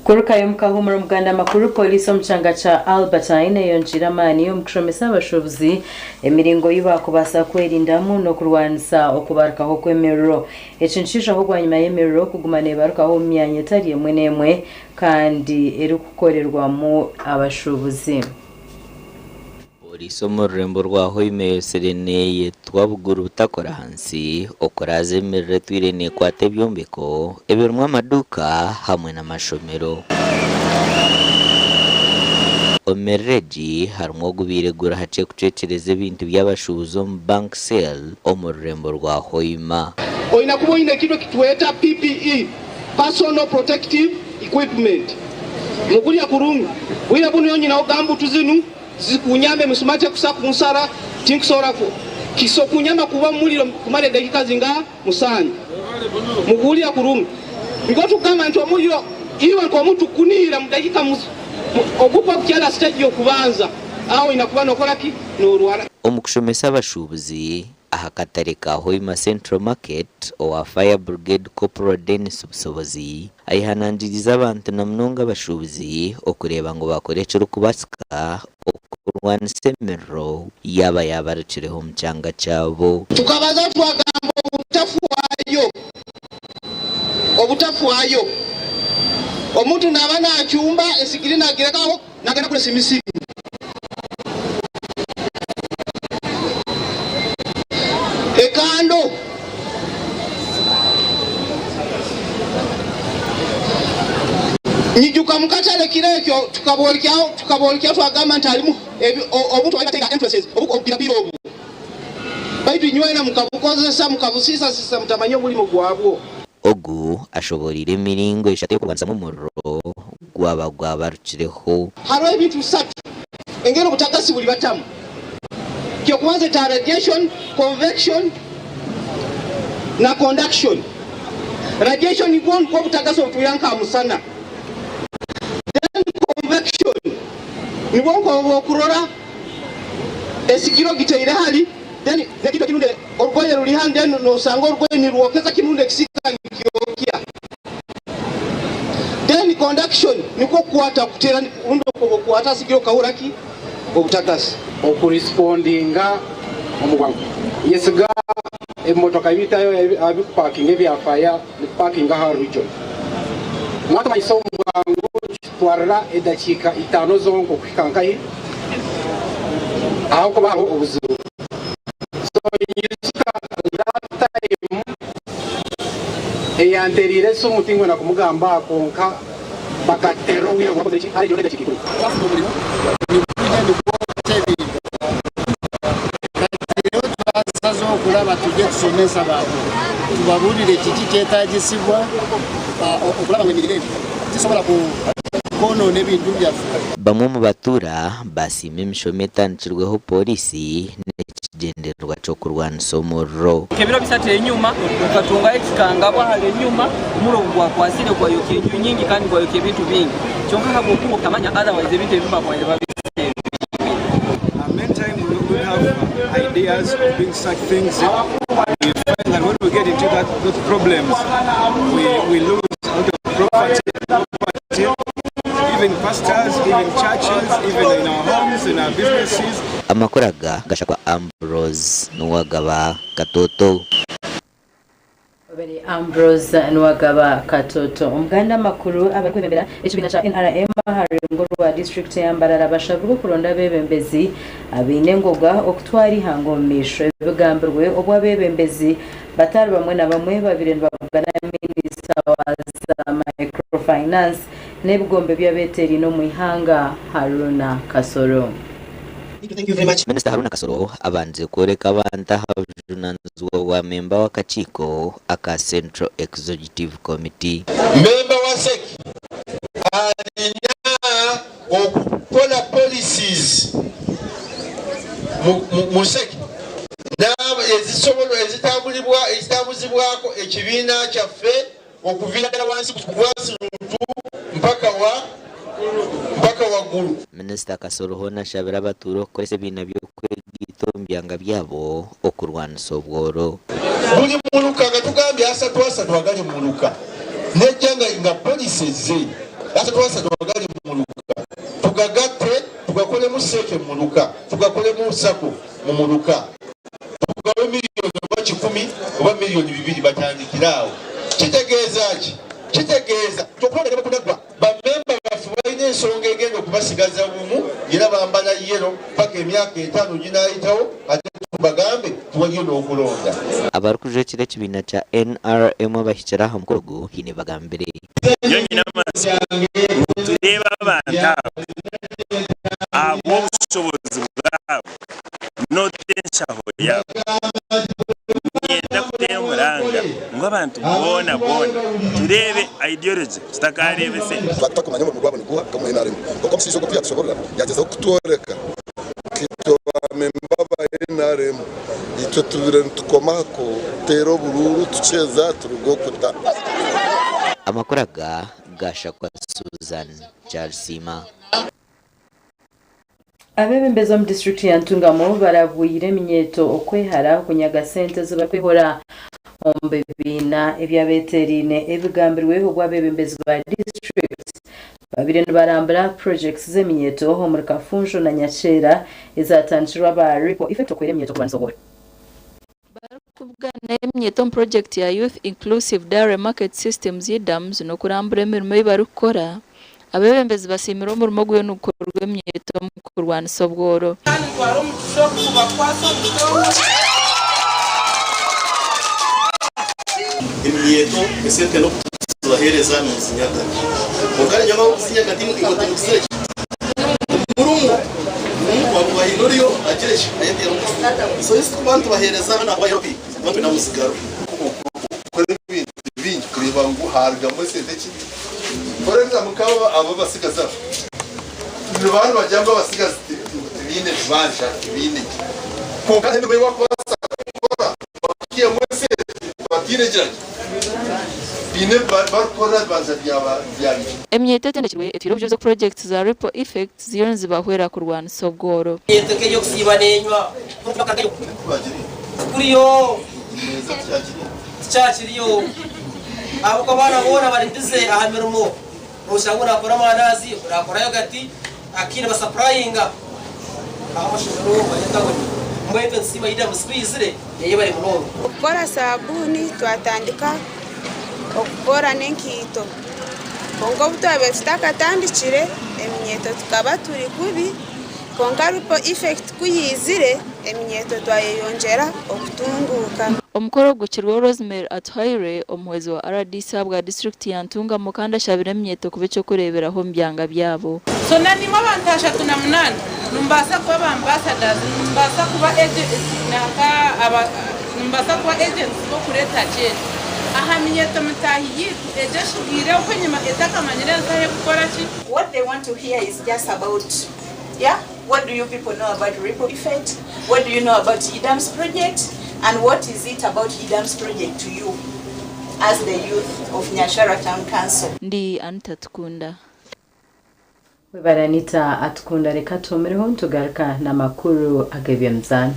Kurukayo omu kahuumuro Omuganda Makuru, Pooriisi omu kyanga kya Albertine eyongyeire amaani omu kushomesa abashuubuzi emiringo ei baakubaasa kwerindamu n'okurwanisa okubarukaho kw'emiriro. Eki nikiijaho bwanyima y'emiriro kuguma neebarukaho omu myanya etari emwe n'emwe kandi erikukorerwamu abashuubuzi. Pooriisi omu rurembo rwa Hoima eyotsire neyetwa Buguru Butakora Hansi okuraaza emiriro etwire nekwata ebyombeko ebirimu amaduuka hamwe n'amashomero. Omu miriro egi harimu ogubaire guri hakye kucwekyereza ebintu by'abashuubuzi omu Bank Cell omu rurembo rwa Hoima. Oine kuba oine ekintu eki tweta PPE, Personal Protective Equipment. Mukurya kurungi. Bwire bunu nyowe nyinaho gambutu zinu zikunyamba emisumati ekusa kunsara tinkusobora ku kiso kunyamba kuba omu muriro kumara edakika zingaha musanju. Mukuhurira kurungi. Nikwo tukugamba nti omuriro iwe nk'omuntu kukunihira mu dakika ogukwa kukyara stage y'okubanza aho oine kuba nokora ki? Norwara. Omu kushomesa abashuubuzi aha katare ka Hoima Central Market, owa Fire Brigade Corporal Denis Busobozi ayehanangiriize abantu na munonga abashuubuzi okureeba ngu baakora ekirikubaasika okurwanisa emiriro yaaba yaabarukireho omu kyanga kyabo. Tukabaza twagamba obutafwayo, obutafwayo. Omuntu naaba naacumba esigiri naagireka aho naagenda kukoresa emisiri. Ekando. Nyijuka mu katale kiro ekyo tukaboorikyaho tukaboorikyaho twagamba nti harimu obuntu ahi entrances obupirapira obu baitu inywena mukabukozesa mukabusiisasiisa mutamanye omurimo gwabwo. Ogu ashoboreire emiringo eshatu ey'okurwanisamu omuriro gwaba gwabarukireho. Hariho ebintu bisatu engeri obutagasi buri batamu. Eky'okubanza ekya radiation, convection na conduction. Radiation nibwo nibwo obutagasi obutwira nka musana. Then convection nibwo nkobu okurora esigiri ogiteire hali then nekintu ekirundi orugoye ruri hanu then nosanga orugoye nirwokeza kimu rundi ekisiika nikyokya. Then conduction nikwo kukwata kutera rundi okukwata asigiri okahura ki? Obutagasi. Okurisipondinga omu bwangu. Yesiga ebimotoka byaitu ebikupakinga ebya faya nikupakinga aha region. Mwatumanyisa omu bwangu. nikitutwarira edakiika itaano zonka okuhika nkahi ahakuba hariho obuzibu. So nyijuka that time eyantereire esimu tinkwenda kumugamba aha kwonka bakaterera obwire bwakozire ki hariyo n'edakiika ikumi. Twafuna omurimo nigurya nigwokya ebintu kati rero twasazeho okuraba turye tushomese abantu tubaburire kiki kyetagisibwa okuraba ngu emirimo egi tisobora kwonona ebintu byaffe. Bamwe omu batuura basiima emishomo etandikirweho pooriisi n'ekigyendererwa ky'okurwanisa omuriro. Nk'ebiro bisatu enyuma, tukatungayo ekikangabwa hare enyuma, omuriro ogu gwakwasire gwayokya enju nyingi kandi gwayokya ebintu bingi. Kyonka ahabw'okuba obutamanya otherwise ebintu ebi babaire babisevinge. Many time we don't have ideas of doing such things. We find that when we get into that, those problems, we lose a lot of property, even pastors, even churches, even in our homes, in our businesses. Amakuru aga gashakwa Ambrose Nuwagaba Katoto. Obere Ambrose Nuwagaba Katoto. Omuganda amakuru abarikwebembera ekibiina kya NRM aha rurengo rwa disiturikiti ya Mbarara bashabirwe okuronda abeebembezi abaine engoga okutwara eihanga omu maisho. Ebigambirwe obu abeebembezi batari bamwe na bamwe babaire nibavugana na minisita wa za microfinance n'ebigombe by'abeeteeraine omu ihanga, Haruna Kasoro. Minisita Haruna Kasoro abandize kworeka abantu aha bujunaanizibwa bwa memba w'akakiiko aka Central Executive Committee. Memba wa CEC alina okukora policies mu CEC ezitambuzibwako ekibiina kyaffe okuviira ddala wansi ku grassroot mpaka wa mpaka waggulu. Minisita Kasoro hoona ashabire abatuura okukoresa ebiina by'okwegaita omu byanga byabo okurwanisa obworo. Buli muluka nga tugambye asatu asatu agali mu muluka nejja nga nga policy ezze asatu asatu agali mu muluka tugagatte tugakolemu seeke mu muluka tugakolemu sacco mu muluka. Tugawe miliyoni oba kikumi oba miliyoni bibiri batandikire awo. Kitegeeza ki? Kitegeeza nti okulonda ne bwekunaggwa, bammemba baffe balina ensonga egenda okubasigaza bumu era bambala yellow paka emyaka etaano ginaayitawo ate tubagambe nti waliyo n'okulonda. Abarikujwekyera ekibiina kya NRM abahikire aha mukoro ogu haine bagambire. Nyowe nyine amatsiko ngu tureebe abantu abo ahabw'obushobozi bwabo n'ota enshaho yaabo. Niinyenda kuteera omuranga ngu abantu boona boona tureebe ideology tutakareeba esente. Twaba tutakumanya omurimo gwabo niguha nka NRM. Kwonka omushaija ogwo kuyatushoborora yagyezaho kutworeka ngu itwe ba memba ba NRM itwe tubire nitukoma aha kuteera oburuuru tukyeza turuga okuta. Amakuru aga gashakwa Susan Kyarisiima. Abeebembezi omu disiturikiti ya Ntungamo barabwire eminyeeto okwehara okunyaga sente ezi barikwehora omu bibiina eby'abeeteeraine. Ebigambirwe obu abeebembezi ba disiturikiti babaire nibarambura purojekiti z'eminyeeto omuri Kafunjo na Nyakyera ezatandikirwe aba Ripple Effect okuhwera eminyeeto kurwanisa obworo. Barikubugana eminyeeto omu purojekiti ya Youth Inclusive Dairy Market Systems, YIDAMS, n'okurambura emirimo ei barikukora, abeebembezi basiimire omurimo oguriyo nigukorwa eminyeeto omu kurwanisa obworo. Eminyeeto esente n'okuzibaheereza nimuzinyaga kwonka niinye abarikuzinyaga timwe timukizire ki omurumwo waaba haine oriyo agire ki ayeteera omu kifuba so isi tukuba nitubaheereza tuba twenda muzigarure. Kukora ebintu bingi kureeba ngu harugamu esente ki for example nk'aba aba abasigazi aba nibaba nibagira ngu abasigazi tibaine bibanja tibaine ki kwonka hariho emirimo ei barikubaasa kukora bakiihamu esente bataine gira ki baine ebi barikukora ebibanja byaba. Eminyeeto etendekirwe etwire obujulizi oku purojekiti za Ripple Effect ziriyo nizibahwera kurwanisa obworo. Eminyeeto nk'ey'okusiiba neenywa tikuriyo, tikyakiriyo ahabw'okuba abaana boona bari bize aha mirimo. Noshanga ngu naakora amandazi, ogu naakora yogati, akiine basapurayinga aho amashomero bari etawuni. Mbwenu itwe nitusiima Idamus ku yaizire, yayebare munonga. Okukora saabuuni twatandika okukora n'enkaito. Kwonka obu twabaire tutakatandikire, eminyeeto tukaba turi kubi, kwonka Ripple Effect ku yaizire, eminyeeto twayeyongyera okutunguuka. Omukoro gukirweho Rosemary Atuhairwe, omuhwezi wa rdc ahabwa disiturikiti ya Ntungamo kandi ashabire eminyeeto kuba eky'okureeberaho omu byanga byabo. So na nimwe abantu 38 nimubaasa kuba ba ambassadors, nimubaasa kuba nanka aba nimubaasa kuba agents b'okureeta change aha minyeeto mitaahi yaitu egyo eshigaire okwo enyima etakamanyire ensi ahu ekukora ki. What they want to hear is just about yeah what do you people know about ripple effect, what do you know about Yidam's project and what is it about Yidam's project to you as the youth of Nyashara town council. Ndi Anita Tukunda. Webare Anita Atukunda reka tuhumireho nitugaruka n'amakuru ag'eby'emizaano.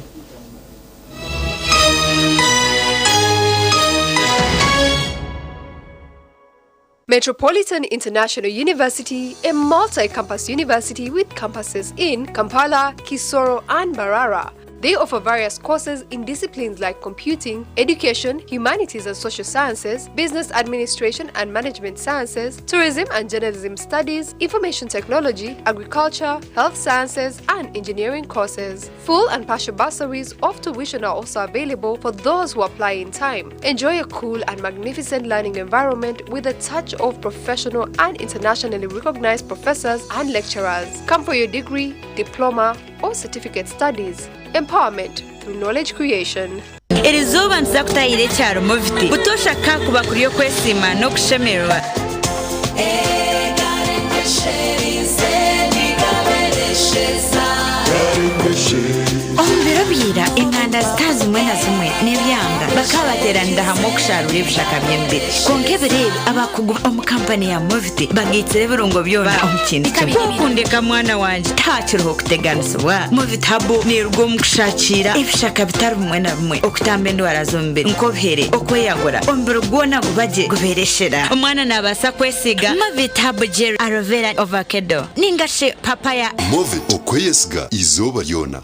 Metropolitan International University, a multi-campus university with campuses in Kampala, Kisoro, and Mbarara. They offer various courses in disciplines like computing, education, humanities and social sciences, business administration and management sciences, tourism and journalism studies, information technology, agriculture, health sciences, and engineering courses. Full and partial bursaries of tuition are also available for those who apply in time. Enjoy a cool and magnificent learning environment with a touch of professional and internationally recognized professors and lecturers. Come for your degree, diploma, or certificate studies. Empowerment through knowledge creation. Erizooba nituza kutaahirira ekyaro Moviti. Butoosha ka kuba kuri okwesiima n'okushemererwa. Omu biro bya ira, enganda zitari zimwe na zimwe n'ebyanga bakaba bateeranira hamwe okusharuura ebishaka by'emibiri. Kwonka ebiro ebi, abakugu omu kampani ya Moviti bagaitsire ebirungo byona omu kintu kimwe. Ku okundeka mwana wangye, tihakiriho kuteganisibwa. Moviti Herbal neeruga omu kushakiira ebishaka bitari bimwe na bimwe okutamba endwara z'omubiri nk'obuhere, okweyagura, omubiri gwona guba gye gubeera eshera. Omwana naabaasa kwesiiga Movit Herbal Gel Aloe Vera Ovakedo ninga shi Papaya. Movit, okweyesiga eizooba ryona.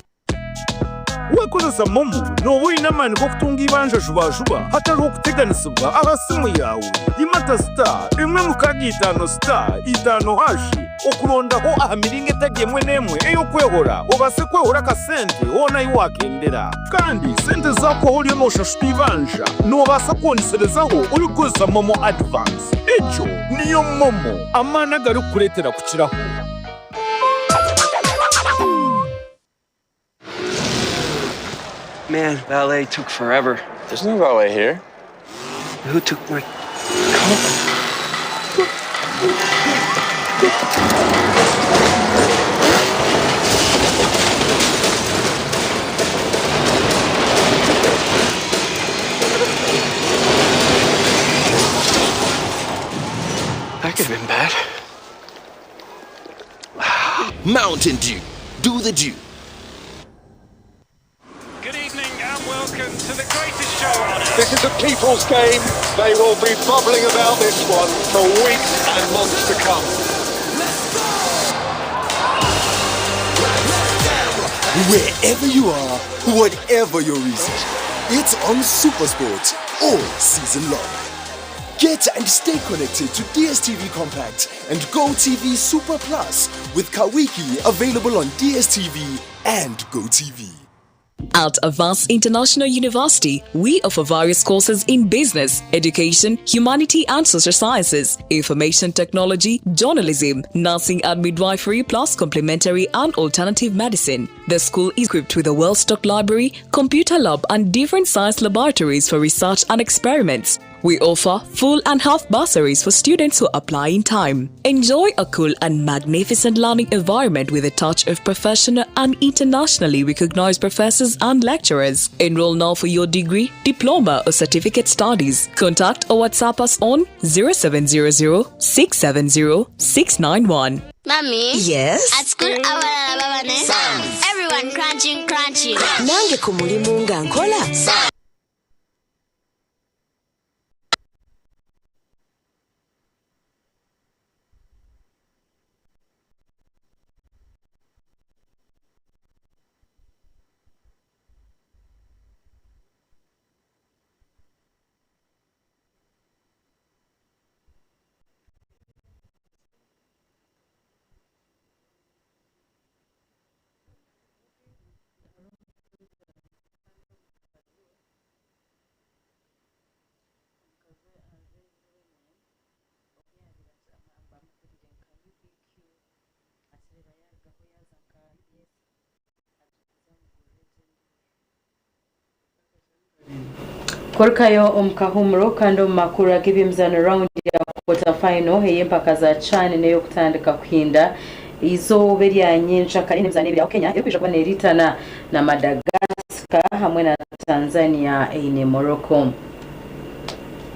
Wakozesa MoMo, nooba oine amaani g'okutunga eibanja jubajuba hatariho kuteganisibwa aha simu yaawe. Imata star emwe mukaaga itaano star itaano hashi okurondaho aha miringo etari emwe n'emwe ey'okwehora obaase kwehora akasente hoona ahi waakendera. Kandi sente zaakuhwaho oriyo nooshashura eibanja, noobaasa kwongyeserezaho orikukozesa MoMo Advance. Egyo niyo MoMo, amaani agarikukureetera kukiraho. Man, valet took forever. There's no valet here. Who took my car? That could have been bad. Mountain Dew. Do the dew. Good evening and welcome to the greatest show on earth. This is a people's game. They will be bubbling about this one for weeks and months to come. Wherever you are, whatever your reason, it's on Supersport all season long. Get and stay connected to DSTV Compact and GoTV Super Plus with Kawiki available on DSTV and GoTV. At Avance International University, we offer various courses in business, education, humanity and social sciences, information technology, journalism, nursing and midwifery, plus complementary and alternative medicine. The school is equipped with a well-stocked library, computer lab, and different science laboratories for research and experiments. We offer full and half bursaries for students who apply in time. Enjoy a cool and magnificent learning environment with a touch of professional and internationally recognized professors and lecturers. Enroll now for your degree, diploma, or certificate studies. Contact or WhatsApp us on 0700 670 691. Mommy? Yes? At school, abalala baba ne? Everyone crunching, crunching. Nange ku mulimu nga nkola. Kurukayo omu kahuumuro kandi omu makuru ag'eby'emizaano rawundi ya quarter final ey'empaka za CHAN n'ey'okutandika kuhinda eizooba erya nyencakare n'emizaano ebiri ahu Kenya erikwija kuba neeriitana na Madagascar hamwe na Tanzania eine Morocco.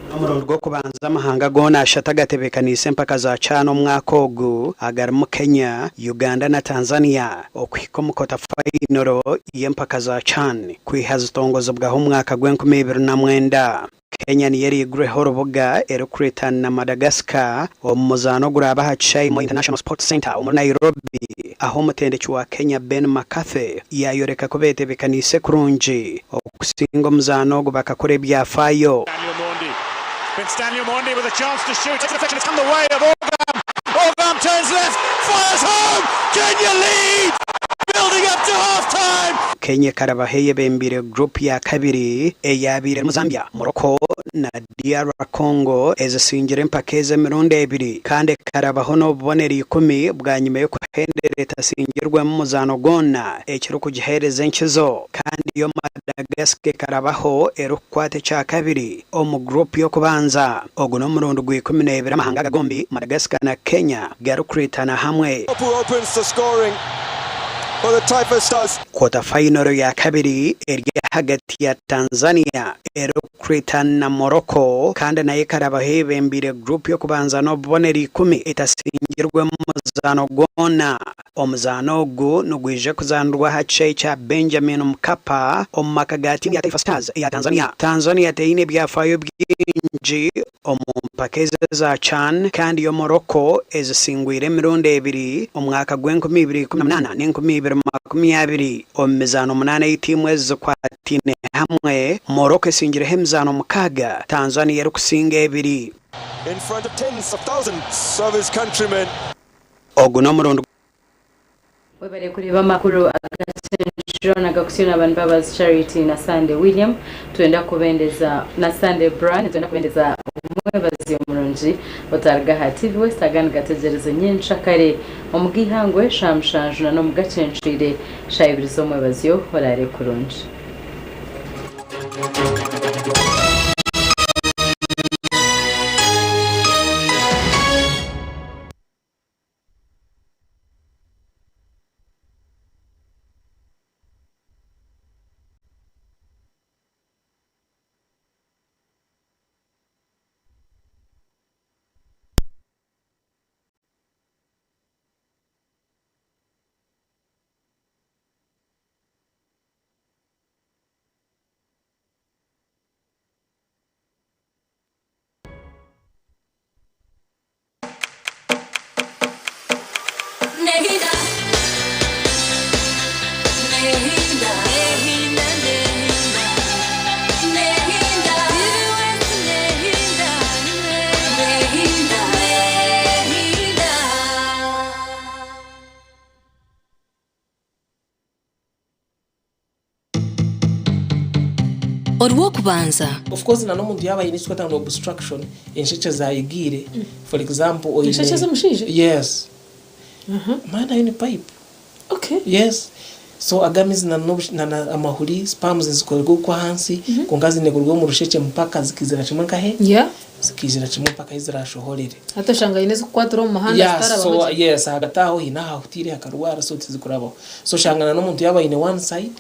N'omurundi gw'okubanza amahanga goona ashatu agatebeekaniise empaka za CHAN omwaka ogu agarimu Kenya, Uganda na Tanzania okuhika omu kota fayinoro y'empaka za CHAN kwiha zitongozibwaho omwaka gw'enkumi ibiri na mwenda. Kenya niyo eraigureho orubuga erikureetana na Madagascar omu muzaano oguraabe aha kishaayi Moi International Sports Centre omuri Nairobi ahu omutendeki wa Kenya Ben McCarthy yaayoreka ku beetebeekaniise kurungi okusinga omuzaano ogu bakakora ebyafaayo. Daniel Mondi. It's Daniel Mondi with a chance to shoot. Takes a deflection. It's come the way of Orgam. Orgam turns left, fires home. Kenya lead, building up to half time. Kenya ekarabaho eyebembeire guruupu ya kabiri eyaabaire erimu Zambia, Morocco na DR Congo ezisingire empaka ezi emirundi ebiri kandi ekarabaho n'obubonero ikumi bwanyima y'okuhendera etasingirwemu muzaano gwona ekirikugiheereza enkizo. Kandi yo Madagascar ekarabaho erikukwata ekyakabiri omu guruupu y'okubanza. Ogu n'omurundi gwa 12 amahanga aga gombi, Madagascar na Kenya, garikuriitana hamwe. Who opens the scoring for the Taifa Stars. Kwota fayinoro ya kabiri eri ahagati ya Tanzania erikuriitana na Morocco kandi nayo ekarabaho eyebembeire guruupu y'okubanza n'obubonero ikumi etasingirwemu muzaano gwona. Omuzaano ogu nigwija kuzaanirwa aha kishaayi kya Benjamin Mkapa omu maka ga tiimu ya Taifa Stars eya Tanzania. Tanzania teine byafaayo bingi omu mpaka ezi eza CHAN kandi yo Morocco ezisingwire emirundi ebiri omwaka gw'enkumi ibiri ikumi na munaana n'enkumi ibiri makumi abiri. Omu mizaano munaana ei tiimu ezi zikwataine hamwe, Morocco esingireho emizaano mukaaga, Tanzania erikusinga ebiri. In front of tens of thousands of his countrymen. Ogu n'omurundi. Webare kureeba amakuru agacenshura nagakusyo na Banbabazi Charity na Sunday William twenda kubendeza na Sunday Brian twenda kubendeza omwebazyo murungi otaruga aha TV West agandi gategyereze nyencakare omu g'eihangwe shaaha mushanju na n'omu gacencwire shaaha ibiri z'omwebazyo oraare kurungi. Orw'okubanza. Of course na n'omuntu yaaba aine ekitweta ngu obstruction, enshekye zaayigiire, for example oine. Enshekye z'omushaija? Yes. Mani aine pipe. Okay. Yes. So ago amaizi na n'obush na na amahuri, sperms nizikorerwa okwo ahansi, kwonka ziine kuruga omu rushekye mpaka zikaizira kimwe nkahe? Yeah. Zikaizira kimwe mpaka ahi ziraashohorere. Hati oshanga haine ezikukwatira omu muhanda Yeah, so zitarabaho gye. yes, ahagati aho haine ahahutiire hakarwara so tizikurabaho. So oshanga na n'omuntu yaaba aine one side.